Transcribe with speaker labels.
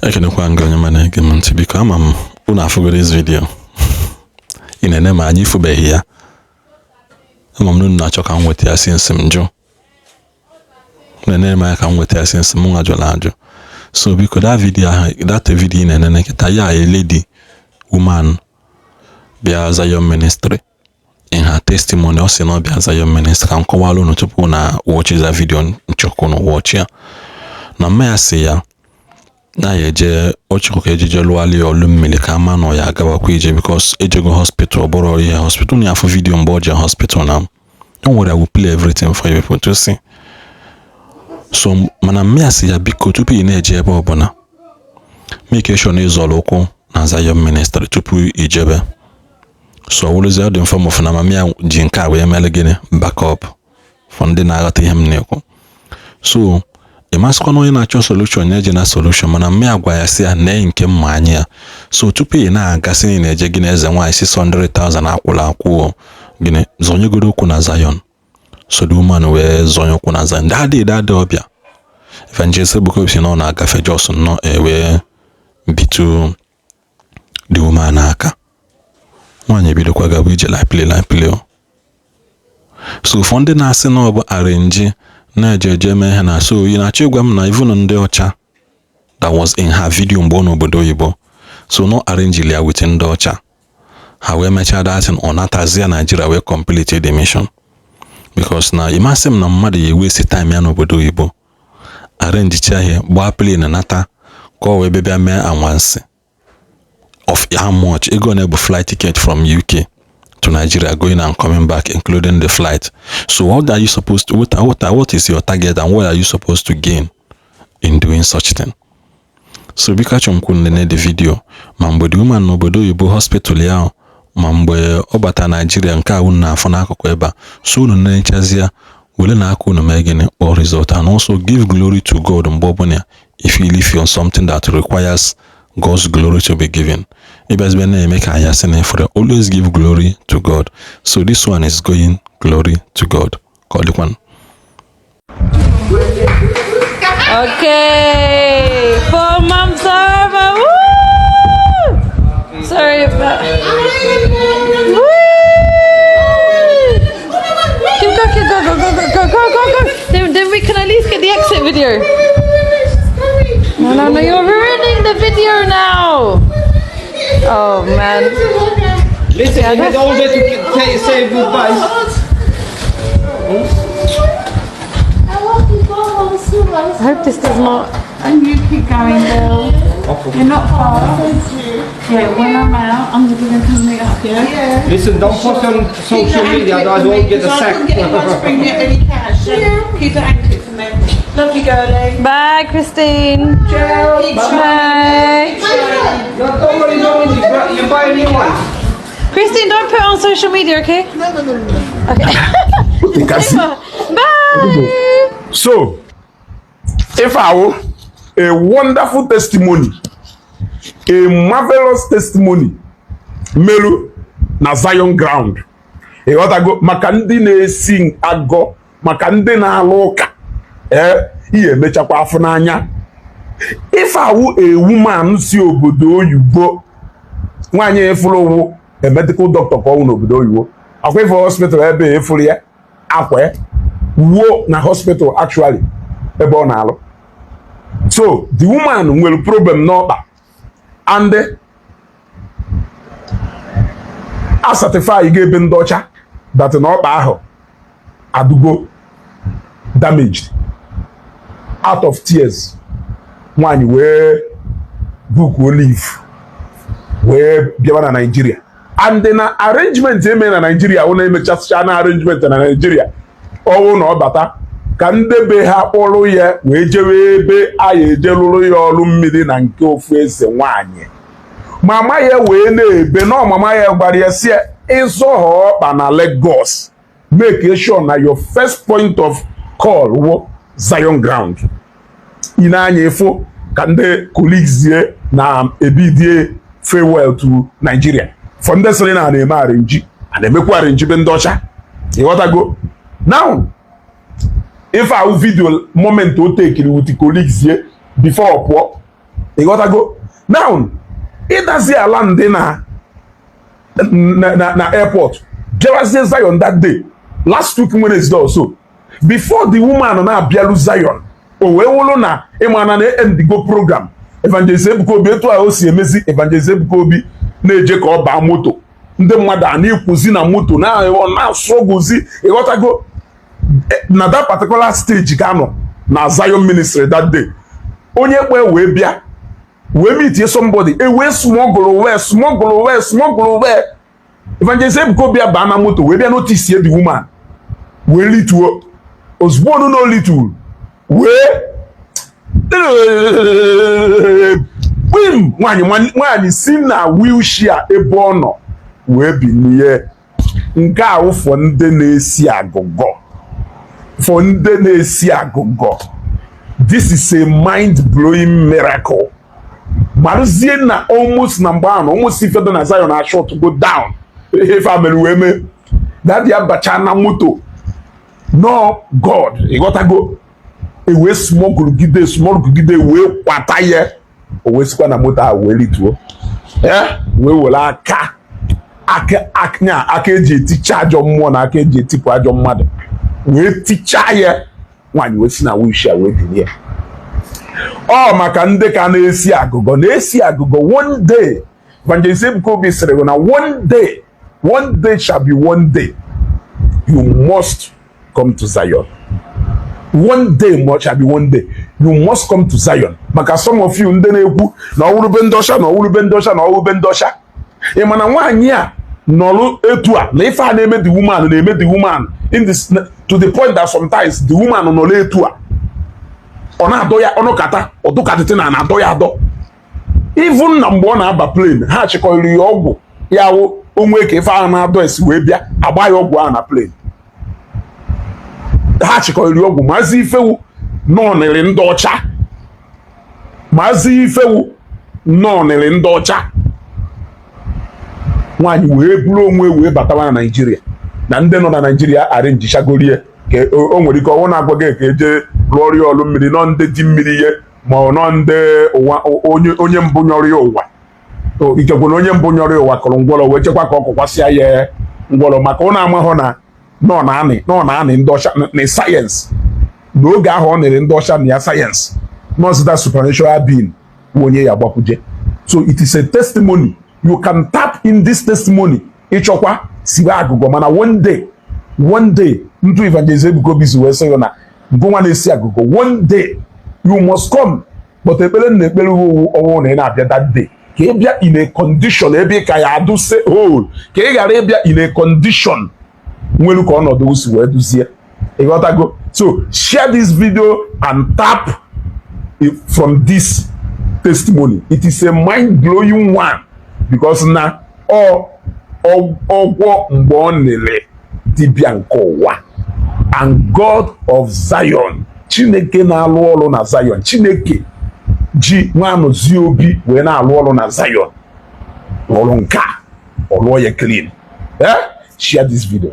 Speaker 1: Ekenekwa m gị, onye ma na-ege m ntị. Biko, ama m unu afụgo this video ị na-ene ma anyị ifụbeghị ya. Ama m na unu na-achọ ka m nweta ya since m jụ na-enere m anya ka m nweta ya since m nwa jụrụ ajụ. So biko, that video ahụ, that video ị na-enene kịta ya, a lady, woman bịa Zion Ministry. In her testimony, ọ sị na ọ bịa Zion Ministry. Ka m kọwara unu tupu na watch that video. Nchọkwa unu watch ya na mma ya sị ya na ya eje ọchịkọ ka ejije lụghalị ya ọlụ mmiri ka ama na ọ ya agawakwa ije, because ejego hospital, ọ bụrụ ihe hospital na afụ video mgbe ọ je hospital na. Don't worry, I will play everything for you people to see. So mana mma ya sị ya, biko, tupu ị na-eje ebe ọbụla, make sure na ịzọrọ ụkwụ na Zion Ministry tupu ijebe. So ọ wụrụzie, ọ dị mfe mọfụ na mama ya ji nke a wee mere gịnị, backup for ndị na-aghọta ihe m na-ekwu. So ị masịkwa na onye na-achọ solution ya eje na solution, mana mma ya gwa ya sị ya nee nke mma anya ya. So tupu ị na-agasị na ị na-eje gị na eze nwaanyị 600,000 akwụrụ akwụ gịnị, zọnyegoro ụkwụ na Zion. So the woman wee zọnye ụkwụ na Zion dadị dadị ọbịa. Evangelist Ebuka Obi si na ọ na-agafe, jos nnọọ ewee bitu the woman aka. Nwaanyị ebidokwa gaba ije, like play, like play o. So ụfọdụ ndị na-asị na ọ bụ arrange na-eje eje mee ihe na so ị na-achọ ịgwa m na even ndị ọcha that was in her video mgbe ọ n'obodo oyibo, so no arrange ya with ndị ọcha ha wee mechaa datin, ọ natazie Nigeria wee complete the mission, because na ịmasị m na mmadụ ya ewesi time ya n'obodo oyibo, arrange ihe, gbaa plane nata ka ọ wee bịa mee anwansi of how much ego na bụ flight ticket from UK to Nigeria, going and coming back, including the flight. So what are you supposed to what is your target and what are you supposed to gain in doing such thing? So biko, achọrọ m kwuru nene the video, ma mgbe the woman n'obodo oyibo hospital ya, ma mgbe ọ bata Naijiria nke a unu na-afụ n'akụkụ ebe a. So unu na-echazie were na aka unu mee gịnị, kpọọ result, and also give glory to God. Mgbe ọbụla if you live on something that requires God's glory to be given, ịbịazibe na-eme ka anya sị na efere, always give glory to God. So this one is going glory to God. Ka ọ dịkwanụ.
Speaker 2: Okay, 4 months over. Woo! Sorry, but woo! Keep go, keep go, go, go, go, go, go, go, go. Then we can at least get the exit video. No, you're ruining the video now. Oh man.
Speaker 3: Listen, you had all day to say goodbye.
Speaker 2: I hope this does not.
Speaker 4: And you keep going, girl. You're not far. Yeah, when I'm out, I'm gonna come meet up, yeah?
Speaker 3: Listen, don't post on social media, otherwise we'll get a
Speaker 4: I
Speaker 3: sack.
Speaker 4: couldn't get anyone to bring me any cash. So keep it anchored for me. Love you, girlie.
Speaker 2: Bye, Christine.
Speaker 4: Keep
Speaker 2: Bye.
Speaker 3: No, don't worry, don't worry. You buy a new one.
Speaker 2: Christine, don't put it on social media, okay? No. Okay.
Speaker 5: Kasi.
Speaker 2: Bye.
Speaker 5: So, if I will, a wonderful testimony, a marvelous testimony, melu na Zion ground. Ịghọtago? Maka ndị na-esi agọ, maka ndị na-alụ ụka, ee, ihe emechakwa afọ n'anya. Ife awụ a woman si obodo oyibo, nwaanyị efuru ụwụ a medical doctor ka ọ wụ n'obodo oyibo. Akwa ife hospital ebe efuru ya akwa wuo na hospital, actually ebe ọ na-alụ. So the woman nwere problem n'ọkpa and a certify ga ebe ndị ọcha that na ọkpa ahụ adụgo damaged. Out of tears, nwaanyị wee book leave wee bịawa na Nigeria, and na arrangement eme na Nigeria wụ na-emechasịcha na arrangement na Nigeria, ọwụ na ọ bata ka ndị be ha kpọrọ ya wee jewe ebe a ya eje lụrụ ya ọrụ mmiri na nke ofu eze nwaanyị. Mama ya wee na-ebe na ọmama ya gwara ya si ịzọghọ ọkpa na Lagos, make sure na your first point of call wụ Zion ground. Ị na-anya ịfụ ka ndị colleagues ye na ebidie farewell to Nigeria for ndị sịrị na na-eme arrange, a na-emekwa arrange be ndị ọcha. Ịghọtago? Now, ife ahụ video moment o tekiri with colleagues ye before ọ pụọ. Ịghọtago? Now, ịdazi ala ndị na airport bịawazie Zion that day, last week Wednesday or so, before the woman na-abịalu Zion, o wee wụrụ na ịmana na endigo program Evangelist Ebuka Obi. Etu a o si emezi, Evangelist Ebuka Obi na-eje ka ọ baa moto, ndị mmadụ a na-ekwuzi na moto na-asọgụzi. Ịghọtago? Na that particular stage ka nọ na Zion Ministry that day, onye kpe wee bịa wee meet somebody, e wee smuggle, wee smuggle, wee smuggle, wee Evangelist Ebuka Obi baa na moto, wee bịa notice the woman, wee lituo. Ozugbo onu na olituru, wee gbim, nwaanyị, nwaanyị si na wheelchair ebe ọ nọ wee binie. Nke a wụ ndị na-esi agụgọ, for ndị na-esi agụgọ, this is a mind blowing miracle. Marụzie na almost na mgbe ahụ, almost ife dị na Zion na short go down. Ife a mere wee mee, daddy abacha na moto no God. Ịghọtago? Ewee smuggle gide, smuggle gide, wee kwata ya, o wee sikwa na moto ahụ wee rituo, wee were aka aka nya aka eji eticha ajọ mmụọ na aka eji etipụ ajọ mmadụ, wee tichaa ya. Nwaanyị wee si na wheelchair wee bilie. Ọ maka ndị ka na-esi agụgọ, na-esi agụgọ. One day, Evangelist Ebuka Obi sịrị na one day, one day shall be one day, you must come to Zion. One day shall be one day, you must come to Zion. Maka some of you ndị na-ekwu na ọwụrụbe ndị ọcha, na ọwụrụbe ndị ọcha, na ọwụrụbe ndị ọcha, ị ma na nwaanyị a nọrụ etu a, na ife a na-eme the woman, na-eme the woman in this, to the point that sometimes the woman nọrọ etu a, ọ na-adọ ya ọnụkata ọdụkatịtị na na-adọ ya adọ. Even na mgbe ọ na-aba plane, ha chịkọrọ ya ọgwụ ya wụ onwe ka ife ahụ na-adọ esi wee bịa, agba ya ọgwụ ahụ na plane. Ha chịkọrọ ya ọgwụ. Maazị ifewu nọọnịrị ndị ọcha, maazị ifewu nọọnịrị ndị ọcha. Nwaanyị wee buru onwe wee batawa na Naijiria, na ndị nọ na Naijiria arenjichagorie ka o nwere ike ọnwụ na-agwa gị ka eje rụọrọ ya ọrụ mmiri, nọ ndị dị mmiri ihe, ma ọ nọ ndị ụwa, onye mbụ nyọrọ ya ụwa. Ikekwe na onye mbụ nyọrọ ya ụwa kụrụ ngwọrọ, wee chekwa ka ọ kụkwasịa ya ngwọrọ, maka ọ na-amahụ na nọ na anị, nọ na anị ndị ọcha na sayensị. N'oge ahụ ọ nịrị ndị ọcha na ya sayensị nọọsụ, supernatural being bụ onye ya gbakwuje. So it is a testimony you can tap in. This testimony, ịchọkwa sibe agụgọ, mana one day, one day, ntụ Evangelist Ebuka Obi si wee sị gị na ngụnwa na-esi agụgọ, one day you must come. But ekpere na ekpere owu ọnwụ na ị na-abịa that day, ka ị bịa in a condition ebe ị ka ya adụ se whole, ka ị ghara ịbịa in a condition nwere ka ọnọdụ si wee duzie. Ịghọtago? So share this video and tap from this testimony. It is a mind-blowing one, because na ọ ọgwọ mgbe ọ nere dibịa nke ụwa and God of Zion, Chineke na-alụ ọrụ na Zion, Chineke ji nwanụzi obi wee na-alụ ọrụ na Zion, rụrụ nke a, ọ lụọ ya clean. Eh, share this video.